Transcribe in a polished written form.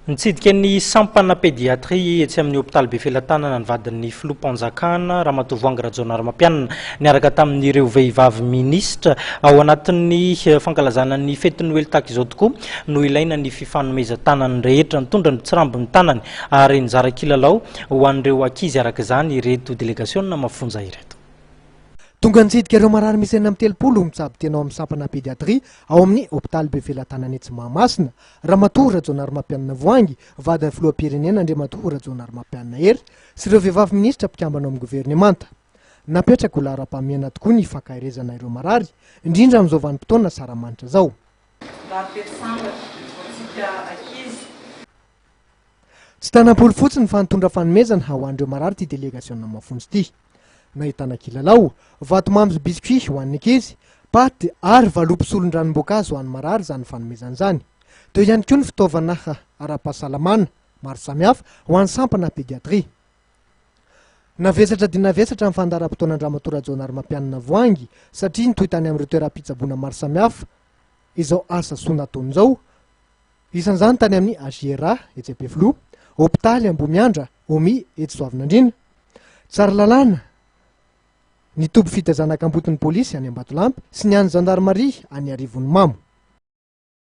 Nitsidika ny sampana pédiatrie etsy amin'ny hopitaly Befelatanana ny vadin'ny filoham-panjakana, Ramatoa Voahangy Rajaonarimampianina, niaraka tamin'ireo vehivavy minisitra. Ao anatin'ny fankalazana ny fetin'ny Noely tahaka izao tokoa no ilaina ny fifanomezan-tanan'ny rehetra. Nitondra ny tsirambin'ny tanany ary nizara kilalao ho an'ireo ankizy araka izany ireto delegasiona mafonja ireto. Tonga nitsidika ireo marary misy 36 mitsabo tena ao amin'ny sampana pédiatrie ao amin'ny hopitaly Befelatanana etsy Mahamasina, Ramatoa Rajaonarimampianina Voahangy, vadin'ny filoham-pirenena Andriamatoa Rajaonarimampianina Hery sy ireo vehivavy minisitra mpikambana ao amin'ny governemanta. Napetraka ho laharam-pahamehana tokoa ny fankaherezana ireo marary, indrindra amin'izao vanim-potoana asaramanitra izao. Mba fety sambatra ho antsika ankizy. Tsy tanam-polo fotsiny fa nitondra fanomezana ho an'ireo marary ity delegasiona mafonja ity. Nahitana kilalao, vatomamy sy biscuit ho an'ny ankizy, paty ary valopy solon-dranom-boankazo ho an'ny marary izany fanomezana izany. Teo ihany koa ny fitaovana ara-pahasalamana maro samihafa ho an'ny sampana pédiatrie. Navesatra dia navesatra ny fandaharam-potoanan-dRamatoa Rajaonarimampianina Voahangy satria nitohy tany amin'ireo toeram-pitsaboana maro samihafa izao asa soa nataony izao. Isan'izany tany amin'ny HJRA etsy Ampefiloha, Hopitaly Ambohimiandra, HOMI etsy Soavinandriana, Tsaralalàna, ny toby fitaizana kambotin'ny polisy any Ambatolampy sy ny an'ny zandarimaria any Arivonimamo.